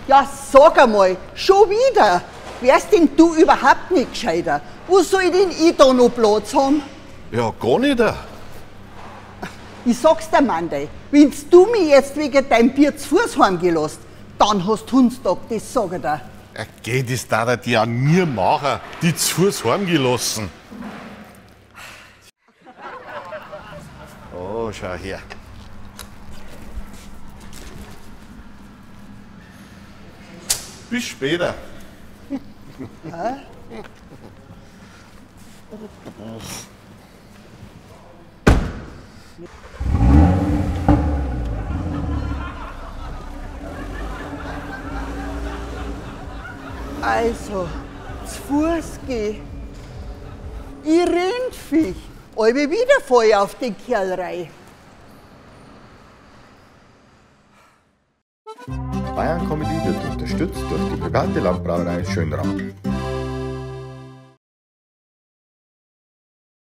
Ja, sag einmal, schon wieder. Wärst denn du überhaupt nicht gescheiter? Wo soll denn ich da noch Platz haben? Ja, gar nicht. Ich sag's dir, Mandel, wenn's du mich jetzt wegen deinem Bier zu Fuß heimgelassen, dann hast du Hundstag, das sag ich dir. Ja, geh, das darf er dir ja nie machen, die zu Fuß heimgelassen. Oh, schau her. Bis später. Hä? Also, zu Fuß geh. Ich Rindviech, alle wieder voll auf den Kerl rein. Bayern Comedy wird unterstützt durch die private Landbrauerei Schönram.